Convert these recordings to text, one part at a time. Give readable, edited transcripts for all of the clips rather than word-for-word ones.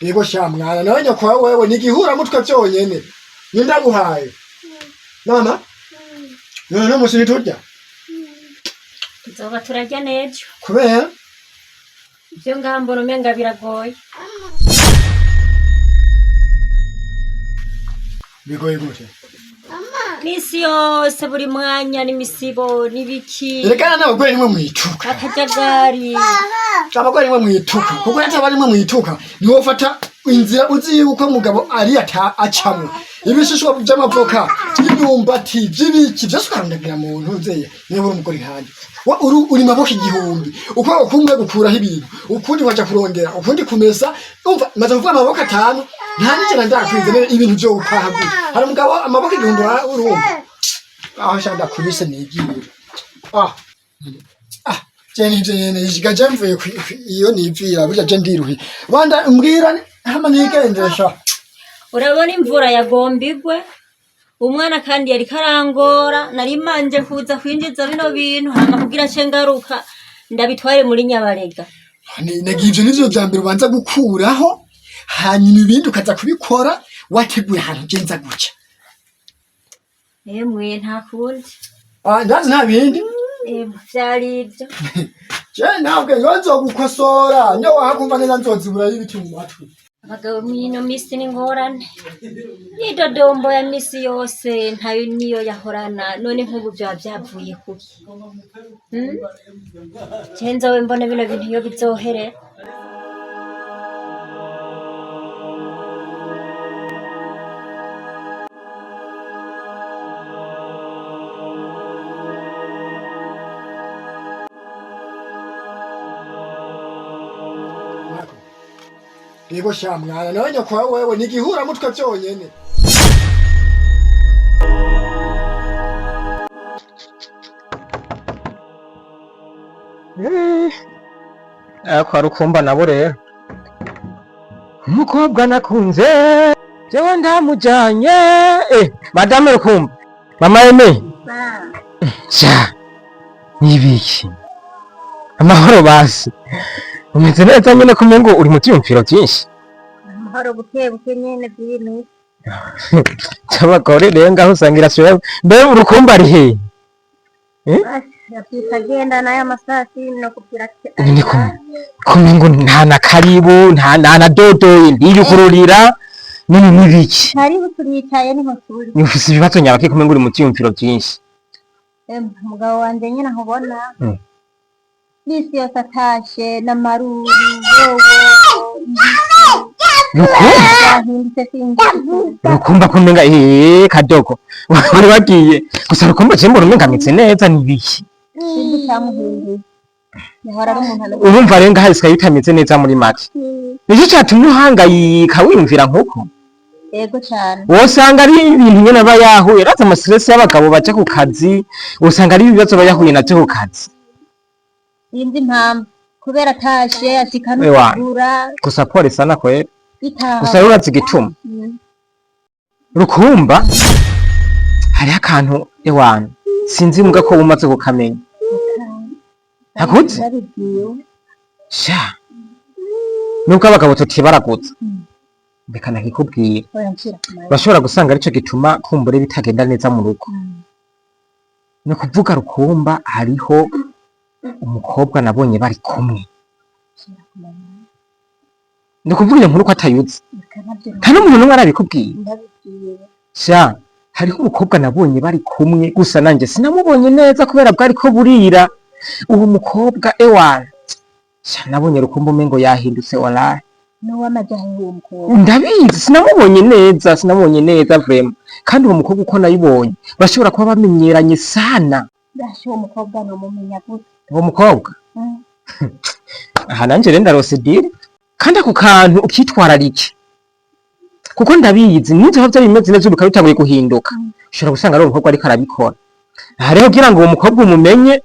Yego sha mwana, nawe nyoko wewe ni igihuramutwe vyonyene. Nindaguhaye mama, none no musi ntiturya. Tuzoba turarya n'ejo. Kubera? Ivyo ngaha mbona umenga biragoye. Bigoye gute? Misi yose, buri mwanya n'imisibo n'ibiki. Erekana n'abagore nimwe mwituka. Akajagari. Abagore nimwe mwituka, kuko hataba nimwe mwituka niwo ufata inzira uzi yuko mugabo ari ata acamwo ibishishwa vy'amavoka, vy'imyumbati, vy'ibiki vyose, ukarondagira mu ntuzeya. Niba uri umugore nkanje, uri maboko igihumbi, ukuboko kumwe gukuraho ibintu, ukundi waja kurondera, ukundi kumesa. Umva, maze kuvuga amaboko atanu, nta n'ijana ndakwize. None ibintu vyo gutaha gute? Hari umugabo amaboko igihumbi, urumva aho sha ndakubise nigira. Ah ah, je nivyo nyene ishiga, je mvuye iyo nivira burya, je ndiruhiye. Banda mbwira hama nigendesha. Urabona imvura yagomba igwe, umwana kandi yariko arangora. Nari manje kuza kwinjiza bino bintu, hama kugira nce ngaruka ndabitware muri Nyabarega. Nagiye ivyo nivyo vya mbere ubanza gukuraho, hanyuma ibindi ukaza kubikora wateguye ahantu ugenza guca. Emwe, nta kundi. Ah, ndazi nta bindi. Emwe, vyari ivyo. Je ntabwo yo nzogukosora, nyo wakumva neza nzozibura y'ibiti mu matwi. Abagabo mw'ino misi ni ingorane, yidodombo ya misi yose ntayo niyo yahorana. None nk'ubu vyoba vyavuye kuki? Hmm? Je nzobe mbona bino bintu iyo bizoherera. Yego sha mwana, nawe nyoko wewe ni igihuramutwe vyonyene. Ariko rukumba nabo rero umukobwa nakunze jewe ndamujanye. Madame Rukumba, mama Aime, sha nibiki? Amahoro basi? Umeze neza nyene? Kumengo uri mu vyiyumviro vyinshi. Amahoro, buke buke nyene by'ibintu. C'abagore rero ngaho usanga irasubira. Mbe Rukumba ari hehe? Yabyutse agenda nayo amasasi no kubwira ati Ni kumengo nta na karibu, nta na dodoye ndiyukururira. None nibiki? Karibu, turicaye, niho turi. Ufise ibibazo nyabaki kumengo uri mu vyiyumviro vyinshi? Umugabo wanje nyene aho ubona misi yose atashe n'amaruru wowo. Rukumba. Yahindutse, sinzi. Rukumba kumenga kadogo wari wagiye gusa. Rukumba, je mbona umenga ameze neza, nibiki? Sinzi icyamuhinduye, yahora ari umuntu ameze. Urumva rero ngaho isigaye bitameze neza muri make, nicyo catumye uhangayika wiyumvira nkuko? Yego cane. Wosanga ari ibintu nyene aba yahuye, raza ama stress y'abagabo baja ku kazi, usanga ari ibibazo aba yahuye navyo ku kazi. Sinzi impamvu, kubera atashe ashika no Ewa. kugura. Gusa pole sana kwera. Itaha. Gusa rero urazi igituma? Rukumba, hariho akantu ewana sinzi mbwa ko umaze kukamenya. Ntakuzi? Ndabibwiwe. Sha, nubwo abagabo tutibaraguza, reka nakikubwira. Oya, nshira ku mazi. Bashobora gusanga arico gituma kumbure bitagenda neza mu rugo. Ni ukuvuga Rukumba, hariho umukobwa nabonye bari kumwe. Nshira ku mazi. Ni ukuvuga iyo nkuru ko atayuzi? Reka, nabyo. Nta n'umuntu n'umwe arabikubwiye? Ndabibwiwe. Sha, hariho umukobwa nabonye bari kumwe, gusa nanjye sinamubonye neza kubera bwari ko burira. Uwo mukobwa ewana, sha nabonye Rukumba umengo yahindutse walahi. N'uwamajahe uwo mukobwa? Ndabizi, sinamubonye neza, sinamubonye neza vraiment. Kandi uwo mukobwa uko nayibonye bashobora kuba bamenyeranye sana. Dashe, uwo mukobwa nomumenya gute? Uwo mukobwa? Aha nanje rero ndarose deal. Kandi ako kantu ukitwararike, kuko ndabizi n'ivyo vyari bimeze neza ubu bikaba bitanguye guhinduka, ushobora gusanga ari uwo mukobwa ariko arabikora. Aha rero kugira ngo uwo mukobwa umumenye,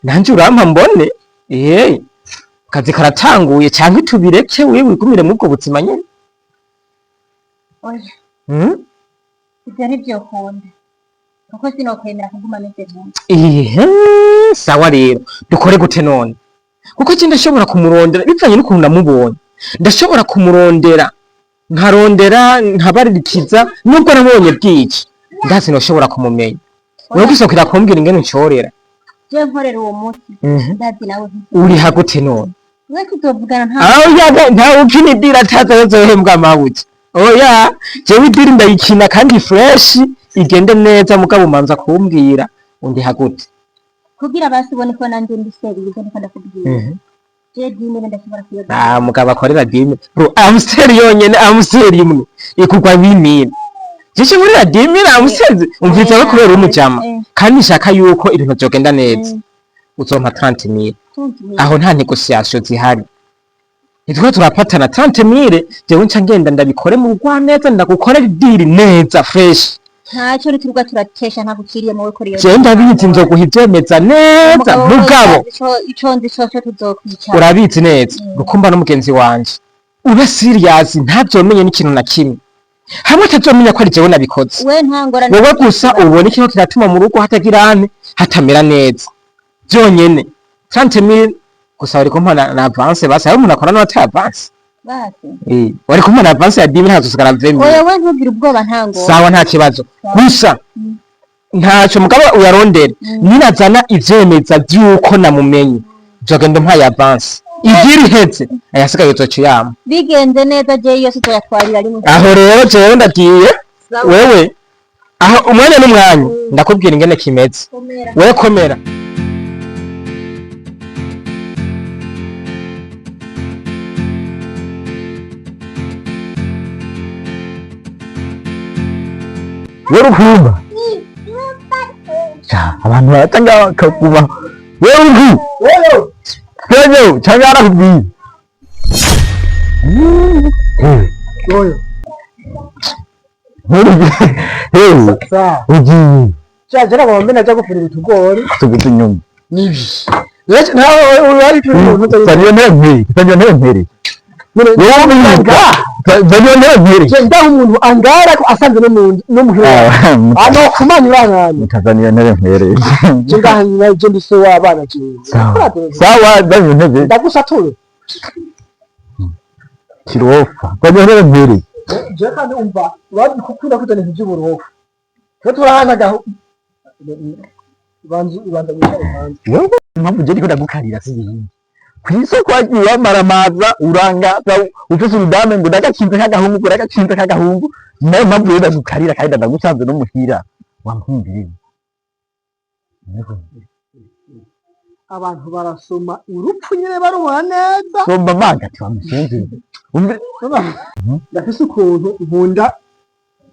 nanje urampa mbone akazi karatanguye, canke tubireke wewe wigumire muri ubwo buzima nyene. Oya. Ibyo ntibyokunda, kuko sinokwemera kuguma meze nk'uko. Ehe, sawa rero, dukore gute none? Kuko je ndashobora kumurondera bivanye n'ukuntu namubonye. Ndashobora kumurondera, nkarondera nkabaririkiza, nubwo nabonye bwije ndazi noshobora kumumenya. Wewe gusohokera kumbwira ingene uncorera. Je nkorera uwo munsi, ndazi nawe. Uri hagute none? We tuzovugana, nta Aho yaga ntawe ukina idiri atazohembwa amabuye. Oya, jewe idiri ndayikina kandi fresh, igende neza, mugabo umanza kumbwira undi hagute. Kugira basi ubone ko nanje ndi sérieux, ndiko ndakubwira. Je 10 000 ndashobora kuyaguha. Ah, mugabo akorera 10 000, bro. Amstel yonyene, Amstel imwe ikugwa 10 000. Jeje muri 10 000 Amstel, umviriza ko kubera umujama kandi nshaka yuko ibintu vyogenda neza, uzompa 30 000. 30 000. Aho nta négociation zihari, nitwe turapatana 30 000. Jewe nca ngenda ndabikore mu rugwa neza, ndagukorera idiri neza fresh. Ntacyo, nituruga turatesha, ntaguciriye mu kuri iyo. Jewe ndabizi, nzoguha ivyemeza neza, mugabo ico nzi coco, tuzokwicara. Urabizi neza, rukumba n'umugenzi wanje, ube serious, ntavyomenye n'ikintu na kimwe, hamwe atazomenya ko ari jewe nabikoze. We nta ngorane. Wowe gusa ubona ikintu kiratuma mu rugo hatagira ane hatamera neza byonyene. 30 000 gusa, wari kumpa na avance basi. Hari umuntu akora n'ata avance? Basi. Eh, wari kumpa na avance ya 10 000, hazosigara 20 000. Oya, we ntugire ubwoba, nta ngorane. Sawa, nta kibazo, gusa ntaco mugabo uyarondere. Ninazana ivyemeza vy'uko namumenye, nzogenda umpaye avance, ivyiri iheze, ayasigaye uzoca uyampa. Bigenze neza, je yose tuzoyatwarira rimwe. Aho rero jewe ndagiye. Sawa. Wewe aho umwanya n'umwanya ndakubwira ingene kimeze. Komera. Wewe komera. Wewe urukumba. Sha, abantu baratanga bakaguma. Wewe uruku. Wewe. Wewe cyangwa yarakubwiye. Wewe. Hewe. Sawa. Ugiye. Cyaje nagomba mbe najya gupfurira utugori. Subiza inyuma. Nibi. Rero nawe wari turi mu ntu. Zana iyo ntebe nkwereke. Zana iyo ntebe nkwereke. Wowe ubivuga. Zana iyo ntebe nkwereke. Je ndaho umuntu angara ko asanze no mu no muhira. Ano kumanyura nkanye. Zana iyo ntebe nkwereke. Je ngaha nyina je ndi se w'abana je. Sawa. Sawa, zana iyo ntebe. Ndagusature. Kirofa. Zana iyo ntebe nkwereke. Je kandi umva wazi kukunda kuzana ibintu by'uburofa. Twe turahana gaho. Banzu ibanza wicare hanze. Wewe impamvu je ndiko ndagukarira si yindi. Kw'isoko wagiye wamaramaza urangaza ufise urudame ngo ndagacinze k'agahungu, ngo ndagacinze k'agahungu. Nayo mpamvu rero ndagukarira kandi ndagusanze no muhira wampumviriye. Abantu barasoma urupfu nyine barubona neza. Somba manga ati wamushenze. Umve. Ndafise ukuntu nkunda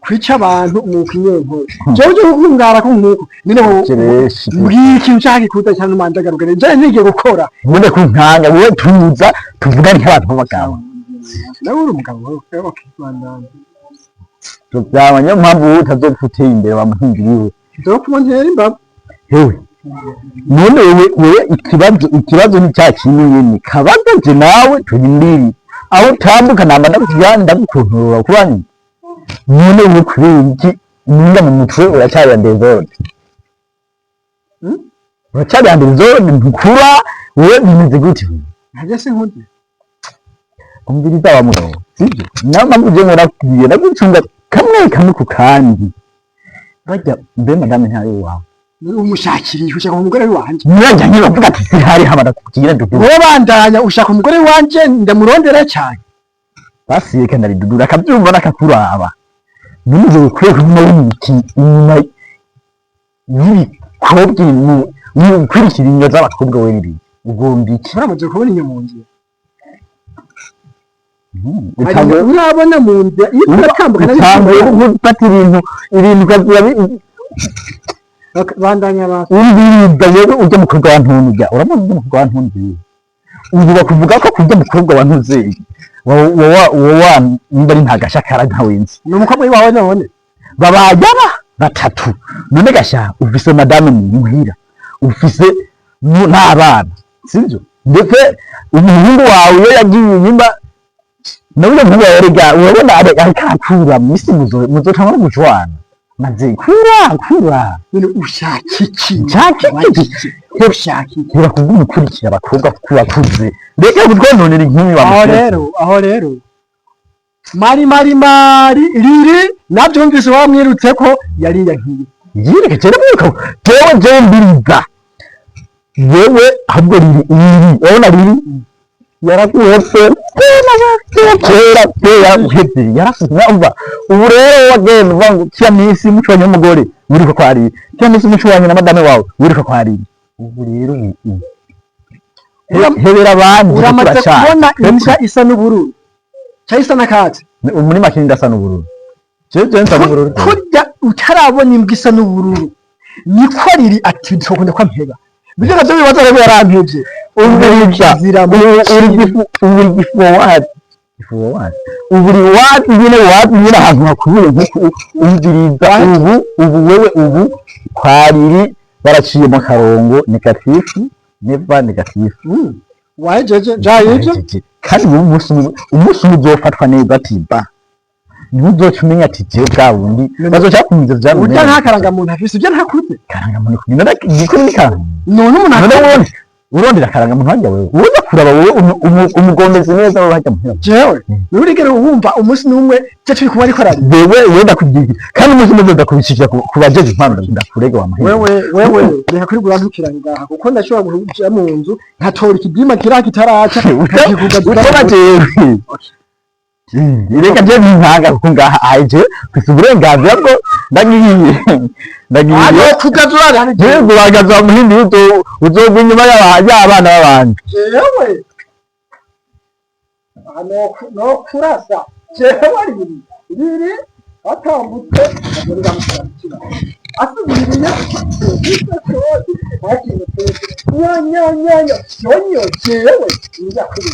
kwica abantu mu kinyenkore. Jewe uje kukungara ko nkuko nyine wo Kireshi. mbwira ikintu ushaka gikuta cyane umandagaruka nje nigiye gukora. Ubundi kunkanga wowe, tuza tuvugane nk'abantu b'abagabo. Nawe uri umugabo wowe, okay, bandana. Tuvyama, niyo mpamvu wowe utazopfa uteye imbere wamuhingiriwe. Nzopfuma ntera imbavu. Hewe. None wewe ikibazo ni cya kintu nyene kabazo, je nawe turi mbiri aho utambuka namba ndakujyana ndagukontorora kubanye. None wewe kubera iki ninga mu mutwe uracyari désordre? Hmm? Uracyari désordre, ntukura wewe, bimeze gute? Ntajya sinkundi. Umviriza wa mugabo, sibyo? Niyo mpamvu je nkora kubwiye ndagucunga kamwe kamwe ku kandi. Bajya mbe madame ntari iwawe? Umushakiriye ushaka umugore wanje. Nirajya nkibavuga ati sihari haba ndakubwira dudu. Wowe bandanya ushaka umugore wanje ndamurondera cyane. Basi reka ndaridudura akabyumva n'akakuraba. None ukwiye kuguma wimiki inyuma y'ibikobwa, ukurikira inyuma z'abakobwa, we n'ibiki ugomba iki? Uramaze kubona inyuma mu nzira. Utanguye Urabona mu nzira iyo turatambuka. Utanguye gufata ibintu ukabwira. Bandanya ba. Umviriza yewe, ujya mukobwa wa ntunujya, uramuzi ujya mukobwa wa ntunzi, ubu bakuvuga ko kurya mukobwa wa ntuzeye wowa nimba ari nta gashakara ntawe nzi. Ni umukobwa wawe none? Babayaba batatu. None gasha ufise madame muhira, ufise n'abana, sibyo? Ndetse umuhungu wawe iyo yagiye inyuma nawe, umuhungu wawe rega urabona ariko arakura mwisi, muzotanga no gucwana maze kura kura. None ushaka iki? Nshaka iki? Ushaka iki? Reka kubwira ukurikira abakobwa kuko urakuze, reka kutwononera inkumi wa Aho mukecuru. rero, aho rero mari mari mari riri nabyumvise, wamwirutse ko yariyankiye. Yireke cyane mwiruka, jewe mbiriza wewe ahubwo riri riri urabona riri yaraguhetse kera kera kera yaraguhetse yarasuze umva. Ubu rero wagenda uvuga ngo kiya minsi mucubanye n'umugore wiruka kwa riri, kiya minsi mucubanye na madame wawe wiruka kwa riri. Ubu rero ubu hebera abandi. Uramaze turashaka. kubona imbwa isa n'ubururu cyangwa isa n'akatsi? Muri make ndasa n'ubururu, jewe nsa n'ubururu. Kurya utarabona imbwa isa n'ubururu niko riri ati nsokunda ko ampeba, ibyo navyo bibaza rero yarampevye. Umviriza, uri gifu, uri gifu wapi, gifu wapi, uri wapi nyine, wapi nyine ahantu hakubuye nkuko umviriza. Ubu wewe ubu kwariri baraciyemo akarongo négatif, never négatif. Wahejeje jaye ivyo? Kandi ubu umunsi umwe uzofatwa neza ati ba niho uzoca umenya ati jewe bwa bundi bazoca kumviza vya. Urya nta karangamuntu afise, ibyo ntakuze. Karangamuntu kugira gikuru ni karangamuntu. None umuntu None akuze wowe urondera akarangamuntu hajya, wewe uza kuraba wowe umugombezi neza wowe hajya muhira. Jewe nurigere wumva umunsi n'umwe cyo turi kumwe ariko ararira? Wewe wewe ndakubwiye, kandi umunsi umwe ndakubishikira ku bajeje impano, ndakurega wa mahera. Wewe wewe reka kuri gurantukira ngaha, kuko ndashobora kuja mu nzu nkatora ikidima kiriya kitaraca nkakikugaza. Utona jewe reka je ntanga kuko ngaha aje mfise uburenganzira bwo ndagiye ndagiye. Ano kugazura. Jewe kubagaza muhindi uzogwa inyuma y'abana b'abandi. Jewe aha no kurasa jewe riri riri atambutse agorera asubiriye nyanyanyanya yonyo jewe nja kuri.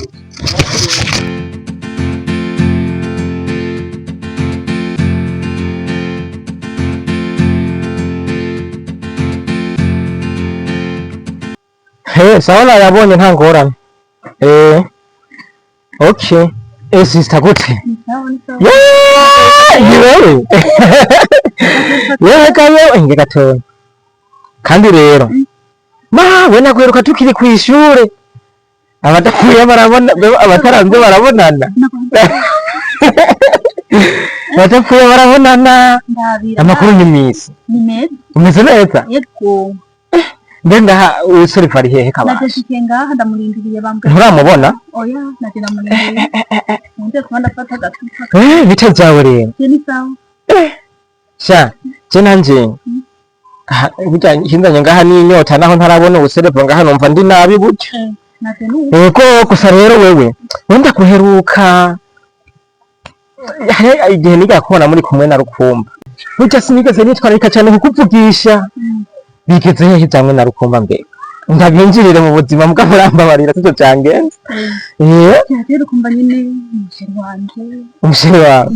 He, sawa nayabonye, nta ngorane. Okay. Sister, gute? Sawa, ni sawa. Yeah, ni wewe. Yewe kayo, inge gatoya. Kandi rero, mawe nakwiruka tukiri kw'ishure. Abadapfuye barabona, abataranze barabonana. Abadapfuye barabonana. Ndabira. Amakuru ni misi. Ni meza. Umeze neza? Yego. Mbe ndaha usore ari hehe kabasha? Naje ngaha ndamurindiriye bambwira. Nturamubona? Oya, naje ndamurindiriye. Nje kuba ndafata agacupa. Bite byawe rero? Je ni sawa. Sha, je nanje ah, burya ikinzanye ngaha n'inyota, naho ntarabona ubuserevo ngaha numva ndi nabi burya. Naje nu. Yego, gusa rero wewe wenda kuheruka hari igihe niga kubona muri kumwe na Rukumba, burya sinigeze nitwararika cyane kukuvugisha. Bigeze hehe jamwe na Rukumba? Mbega ndabinjirire mu buzima mbwa, murambabarira sivyo cyangenze. Rero kumva nyine umuchéri wanje. Umuchéri wawe.